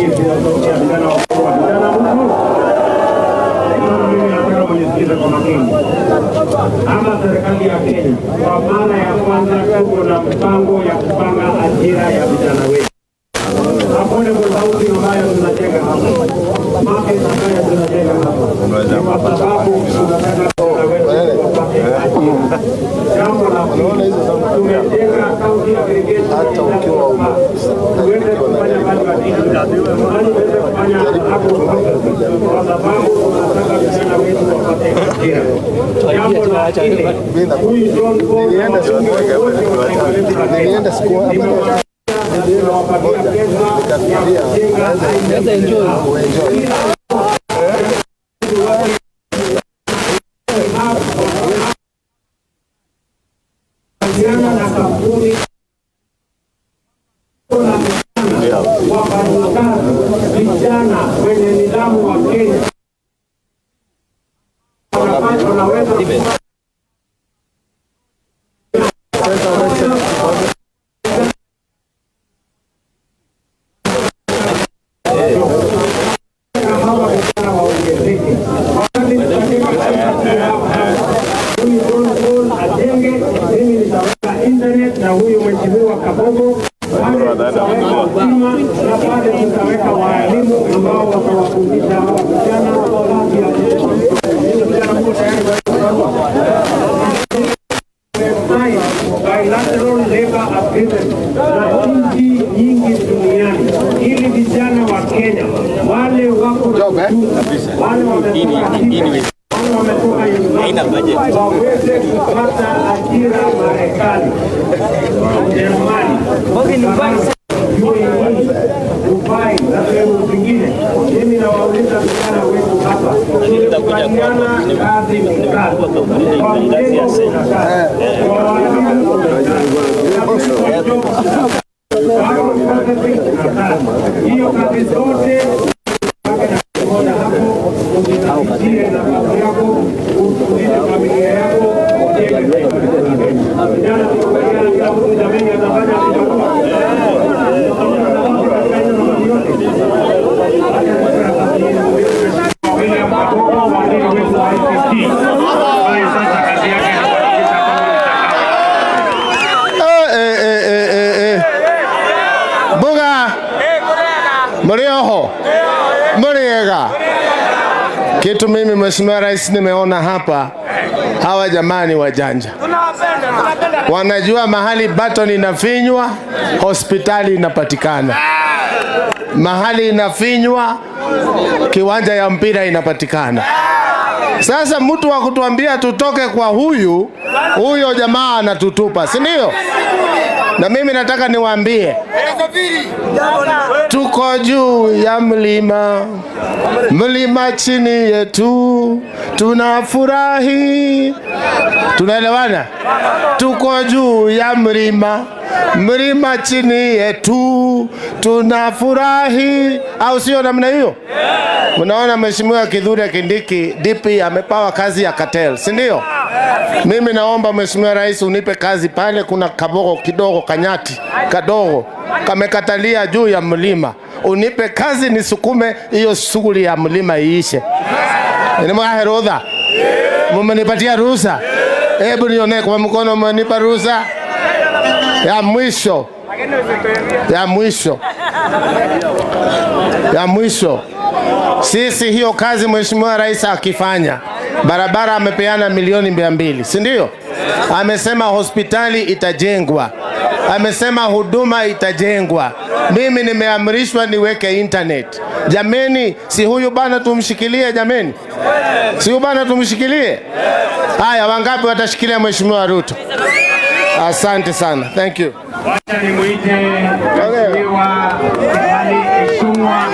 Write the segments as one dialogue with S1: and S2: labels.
S1: Hii ndio sauti ya vijana wakubwa. Vijana mko? Sasa mimi nataka mnisikize kwa makini. Ama serikali ya Kenya kwa mara ya kwanza tuko na mpango ya kupanga ajira ya vijana wetu. Affordable housing ambayo tunajenga hapa, market ambayo tunajenga hapa, ni kwa sababu tunataka vijana wetu wapate ajira. Jambo la pili, tumejenga county aggregation
S2: Hata ukiwa
S1: tuweze kufanya value addition, tuweze kufanya agro processing, kwa sababu tunataka vijana wetu wapate ajira. Jambo la nne, huyu John Paul na
S2: Nilienda siku
S1: wabunge wote wa taifa letu la Kenya
S2: Nilienda siku
S1: tunawapatia pesa ya kujenga.
S2: Kuenjoy.
S1: Kuhusiana na kampuni na wafanyikazi vijana wenye nidhamu wa Kenya wanaweza hawa vijana waongezeke. Wakati tutajenga huyu John Paul ajenge, mimi nitaweka internet na huyu mheshimiwa Kabogo pale tutaweka stima na pale tutaweka waalimu ambao watawafundisha hawa vijana kazi ya vijana. Mko tayari kwa hiyo barua? Sign bilateral labor agreement na nchi nyingi duniani ili vijana wa Kenya wale wako na
S2: Job, eh?
S1: ujuzi, wale wametoka TVET, wale wametoka university waweze kupata ajira Marekani, Ujerumani, Ufaransa, UAE, Dubai na sehemu zingine. Mimi nawauliza vijana wetu hapa, tulikubaliana kazi ni kazi, kwa mjengo kuna kazi, kwa walimu kuna kazi, kuna kazi. Hiyo kazi zote moja hapo, ujitafutie nafasi yako, ufundishe familia yako, ujenge taifa letu la Kenya. Vijana, tukubaliana, kila mtu jameni atafanya vibarua. Katika hiyo nafasi yote. William Kabogo, waziri wetu wa ICT, ambaye sasa kazi yake ni kuhakikisha kwamba
S3: Eh, eh, eh, eh, eh. Mbuga mũrĩ oho mũrĩega. Kitu mimi Mheshimiwa Rais nimeona hapa, hawa jamani wajanja wanajua mahali button inafinywa, hospitali inapatikana, mahali inafinywa, kiwanja ya mpira inapatikana. Sasa mtu wa kutuambia tutoke kwa huyu huyo jamaa anatutupa, si ndio? Na mimi nataka niwaambie, tuko juu ya mlima, mlima chini yetu, tunafurahi. Tunaelewana? Tuko juu ya mlima, mlima chini yetu, tunafurahi, au sio namna hiyo? Mnaona Mheshimiwa Kithure Kindiki DP amepawa kazi ya cartel, si ndio? Mimi naomba Mheshimiwa Rais unipe kazi pale, kuna kabogo kidogo kanyati kadogo kamekatalia juu ya mlima, unipe kazi nisukume hiyo shughuli ya mlima iishe. Ni ruhusa? Mumenipatia ruhusa? Hebu nione kwa mkono, mmenipa ruhusa ya mwisho, ya mwisho, ya mwisho. Sisi hiyo kazi Mheshimiwa Rais akifanya barabara, amepeana milioni 200, si ndio? Amesema hospitali itajengwa, amesema huduma itajengwa. Mimi nimeamrishwa niweke internet. Jameni, si huyu bana tumshikilie? Jameni, si huyu bana tumshikilie? Haya, wangapi watashikilia Mheshimiwa Ruto? Asante sana, thank you.
S1: Wacha nimuite Mheshimiwa Kimani Ichung'wah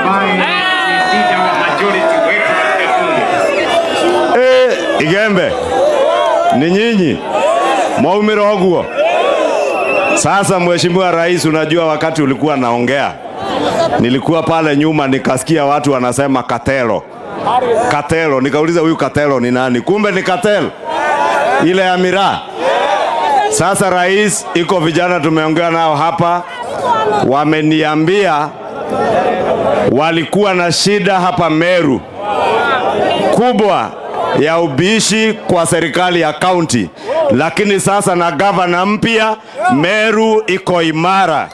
S1: ambaye ni leader wa majority wetu katika bunge.
S4: Eh, Igembe ni nyinyi mwaumira ũguo. Sasa Mheshimiwa Rais, unajua wakati ulikuwa naongea nilikuwa pale nyuma nikasikia watu wanasema Katelo, Katelo. Nikauliza huyu Katelo ni nani? Kumbe ni Katelo ile ya miraa. Sasa rais, iko vijana tumeongea nao hapa, wameniambia Walikuwa na shida hapa Meru kubwa ya ubishi kwa serikali ya kaunti, lakini sasa na gavana mpya, Meru iko imara,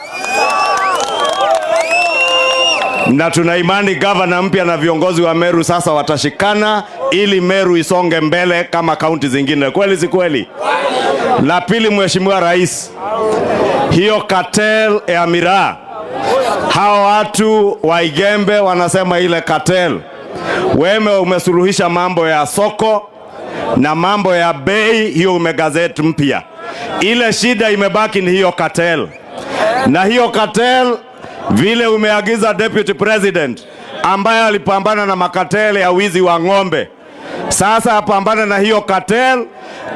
S4: na tuna imani gavana mpya na viongozi wa Meru sasa watashikana ili Meru isonge mbele kama kaunti zingine. Kweli si kweli? La pili, Mheshimiwa Rais, hiyo cartel ya miraa, hao watu wa Igembe wanasema ile cartel, wewe umesuluhisha mambo ya soko na mambo ya bei, hiyo umegazeti mpya. Ile shida imebaki ni hiyo cartel, na hiyo cartel vile umeagiza deputy president ambaye alipambana na macartel ya wizi wa ng'ombe, sasa apambane na hiyo cartel.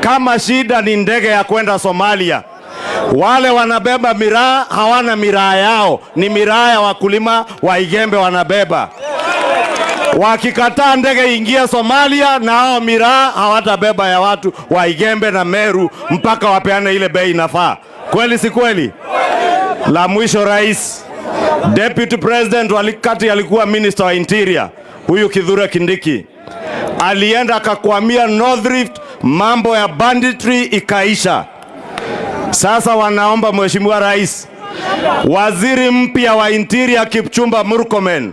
S4: Kama shida ni ndege ya kwenda Somalia, wale wanabeba miraa hawana miraa yao, ni miraa ya wakulima wa Igembe wanabeba. Wakikataa ndege ingie Somalia, na hao miraa hawatabeba ya watu wa Igembe na Meru mpaka wapeane ile bei inafaa. Kweli si kweli? La mwisho, Rais, Deputy President wakati alikuwa Minister wa Interior, huyu Kithure Kindiki alienda akakwamia North Rift, mambo ya banditry ikaisha. Sasa wanaomba Mheshimiwa Rais, waziri mpya wa Interior Kipchumba Murkomen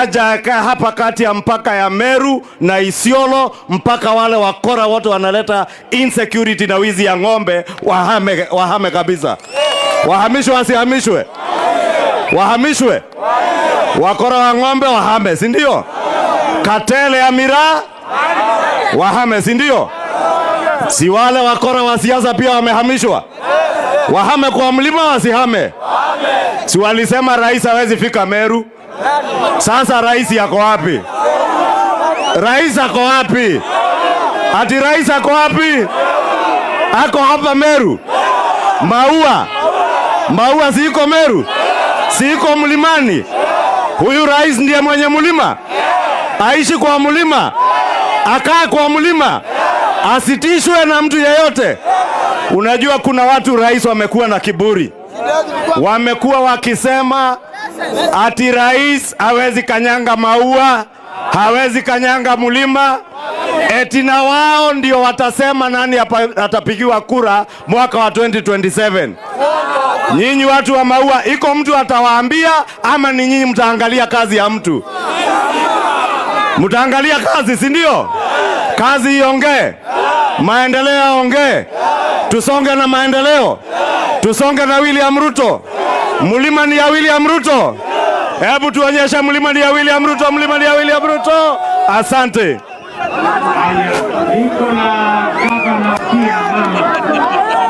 S4: aja akae hapa kati ya mpaka ya Meru na Isiolo, mpaka wale wakora wote wanaleta insecurity na wizi ya ng'ombe wahame, wahame kabisa. Wahamishwe wasihamishwe? Wahamishwe? Wakora wa ng'ombe wahame, si ndio? Cartel ya miraa wahame, si ndio? Si wale wakora wa siasa pia wamehamishwa? Wahame kwa mlima wasihame? Si walisema rais hawezi fika Meru? Sasa rais yako wapi? Rais ako wapi? Ati rais ako wapi? Ako hapa Meru. Maua, maua si iko Meru? Si iko mlimani? Huyu rais ndiye mwenye mlima? Aishi kwa mlima? Akaa kwa mlima? Asitishwe na mtu yeyote? Unajua kuna watu rais wamekuwa na kiburi, wamekuwa wakisema ati rais hawezi kanyanga maua, hawezi kanyanga mlima, eti na wao ndio watasema nani atapigiwa kura mwaka wa 2027. Nyinyi watu wa maua, iko mtu atawaambia ama ni nyinyi mtaangalia kazi ya mtu? Mtaangalia kazi, si ndio? Kazi iongee, maendeleo yaongee, tusonge na maendeleo, tusonge na William Ruto. Mlima ni ya William Ruto. Hebu tuonyeshe mlima ni ya William Ruto, mlima ni ya William Ruto. Asante.
S1: Haya, niko na gavana pia mama,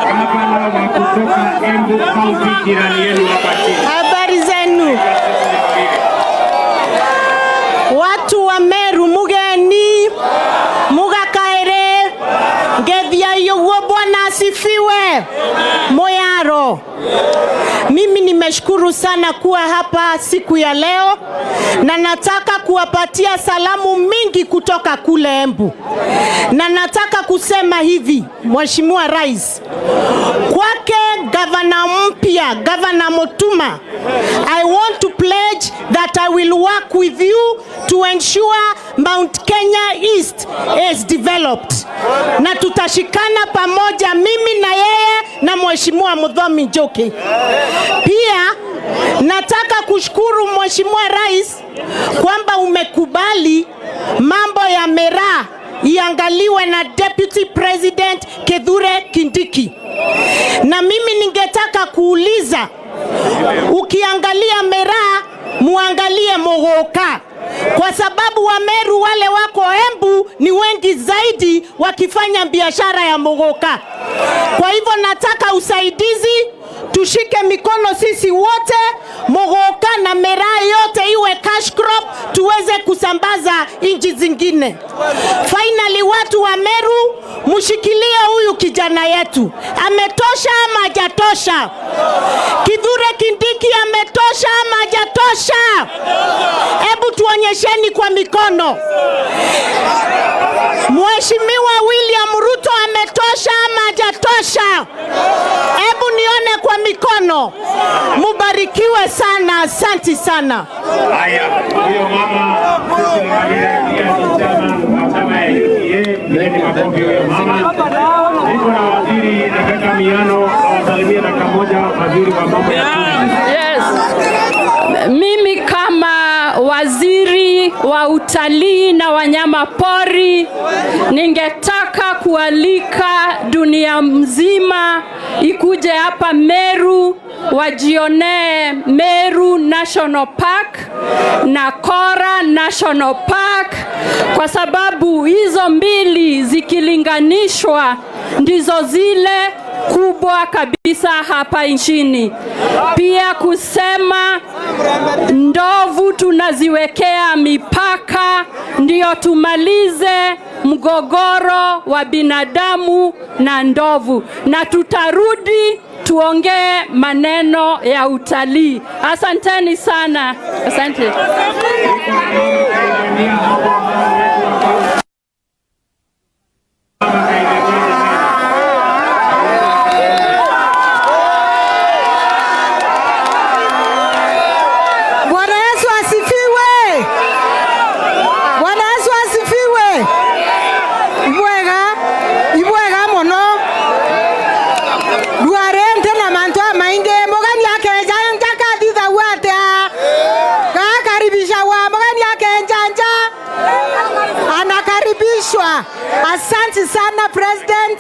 S1: gavana wa kutoka Embu County, jirani yenu hapa chini.
S2: Habari zenu watu wa Meru, mugeni mugakaire ngethia yuguo. Bwana asifiwe. Moyaro, mimi nimeshukuru sana kuwa hapa siku ya leo, na nataka kuwapatia salamu mingi kutoka kule Embu, na nataka kusema hivi, Mheshimiwa Rais, kwake gavana mpya, Gavana Mutuma, I want to pledge that I will work with you to ensure Mount Kenya East is developed, na tutashikana pamoja, mimi na yeye na Mheshimiwa Muthomi Njuki. Pia nataka kushukuru Mheshimiwa Rais kwamba umekubali mambo ya miraa iangaliwe na Deputy President Kithure Kindiki. Na mimi ningetaka kuuliza, ukiangalia miraa muangalie Muguka, kwa sababu Wameru wale wako Embu ni wengi zaidi wakifanya biashara ya Muguka. Kwa hivyo nataka usaidizi, tushike mikono sisi wote, Muguka na miraa yote iwe cash crop, tuweze kusambaza nchi zingine. Finally, watu wa Meru, mshikilie huyu kijana yetu, ametosha ama hajatosha? Kithure Kindiki ametosha ama hajatosha? Hebu tuonyesheni kwa mikono. Mheshimiwa William Ruto ametosha ama hajatosha? Hebu nione kwa mikono. Mubariki. Mbarikiwe sana, asanti sana.
S1: Haya, huyo mama sisi pia ni chama wa chama ya UDA. Mpigeni makofi huyo mama. Niko na waziri Rebecca Miano, awasalimie dakika moja, waziri wa mambo ya tourism.
S5: Yes. Mimi kama waziri wa utalii na wanyama pori ningetaka kualika dunia mzima ikuje hapa Meru wajionee Meru National Park na Kora National Park, kwa sababu hizo mbili zikilinganishwa ndizo zile kubwa kabisa hapa nchini. Pia kusema ndovu tunaziwekea mipaka ndio tumalize mgogoro wa binadamu na ndovu, na tutarudi tuongee maneno ya utalii. Asanteni sana, asante.
S6: Bwana Yesu asifiwe. Bwana Yesu asifiwe. Ibwega, ibwega muno. Ndwarente na mantu maingi mugeni akenja njakathithagua atia gakaribishagwa mugeni akenja nja anakaribishwa. Asante sana President,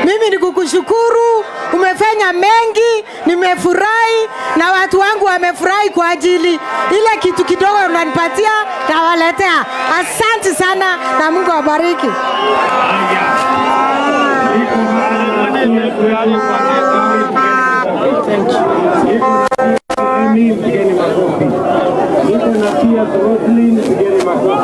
S6: mimi ni kukushukuru, umefanya mengi, nimefurahi na watu wangu wamefurahi kwa ajili ile kitu kidogo unanipatia nawaletea. Asante sana na Mungu awabariki.
S1: Mpigeni makofi. Niko na pia Roslyn, mpigeni makofi.